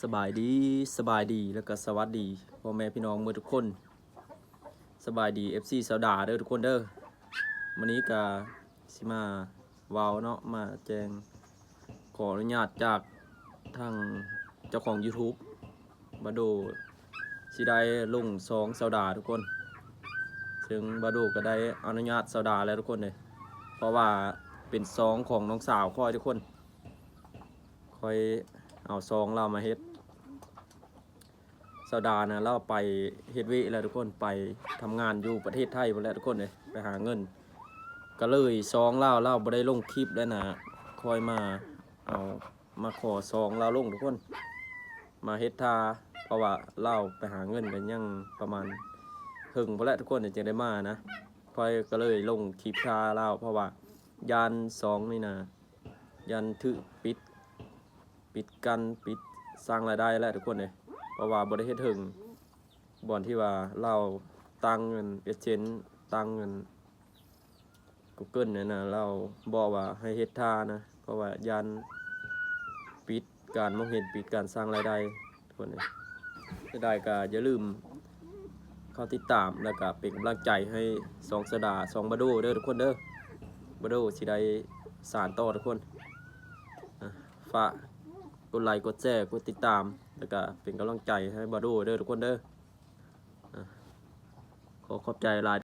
ສະບາຍດີ ສະບາຍດີ ແລ້ວກໍສະຫວັດດີພໍ່ແມ່ພີ່ນ້ອງເບິດທຸກຄົນ. ສະບາຍດີ ເອັຟຊີ ຊາວດາເດີທຸກຄົນເດີ. ມື້ນີ້ກໍຊິມາເວົ້າເນາະ ມາແຈ້ງ ຂໍອະນຸຍາດຈາກທາງເຈົ້າຂອງ YouTube ບາໂດ ຊິໄດ້ລົງຊ່ອງຊາວດາທຸກຄົນ. ເຊິ່ງບາໂດກໍໄດ້ອະນຸຍາດຊາວດາແລ້ວທຸກຄົນເດີ ເພາະວ່າເປັນຊ່ອງຂອງນ້ອງສາວຂ້ອຍທຸກຄົນ. ຂ້ອຍເອົາຊ່ອງລາວມາເຮັດ. ຊາວດານະ ລາວໄປເຮັດວຽກແລ້ວທຸກຄົນ ໄປທຳງານຢູ່ປະເທດໄທພຸ້ນແຫຼະທຸກຄົນເອີຍ ໄປຫາເງິນ. ກໍເລີຍຊ່ອງລາວ ລາວບໍ່ໄດ້ລົງຄລິບແລ້ວນະ ຂ້ອຍມາເອົາ ມາຂໍຊ່ອງລາວລົງທຸກຄົນ ມາເຮັດທ່າ ເພາະວ່າລາວໄປຫາເງິນກໍຍັງປະມານເຄິ່ງພຸ້ນແຫຼະທຸກຄົນ ຈຶ່ງໄດ້ມານະ. ຂ້ອຍກໍເລີຍລົງຄລິບທ່າລາວ ເພາະວ່າຢ້ານຊ່ອງນີ້ນະ ຢ້ານຖືກປິດ ປິດກັ້ນ ປິດສ້າງລາຍໄດ້ແຫຼະທຸກຄົນເອີຍ ເພາະວ່າບໍ່ໄດ້ເຮັດເຖິງບ່ອນທີ່ວ່າລາວຕັ້ງເງິນ AdSense ຕັ້ງເງິນ Google ນັ້ນນະ ລາວບອກວ່າໃຫ້ເຮັດທ່ານະ ເພາະວ່າຢ້ານປິດການມອງເຫັນ ປິດການສ້າງລາຍໄດ້ທຸກຄົນເອີຍ. ເສຍດາຍກໍຢ່າລືມເຂົ້າຕິດຕາມ ແລ້ວກໍເປັນກຳລັງໃຈໃຫ້ຊ່ອງຊາວດາ ຊ່ອງບາໂດເດີທຸກຄົນເດີ. ບາໂດຊິໄດ້ສານຕໍ່ທຸກຄົນ. ອ່ະ ຝາກກົດໄລ ກົດແຊ ກົດຕິດຕາມ ແລ້ວກະເປັນກຳລັງໃຈໃຫ້ບາໂດເດີທຸກຄົນເດີ. ອ່ະ ຂໍຂອບໃຈຫຼາຍ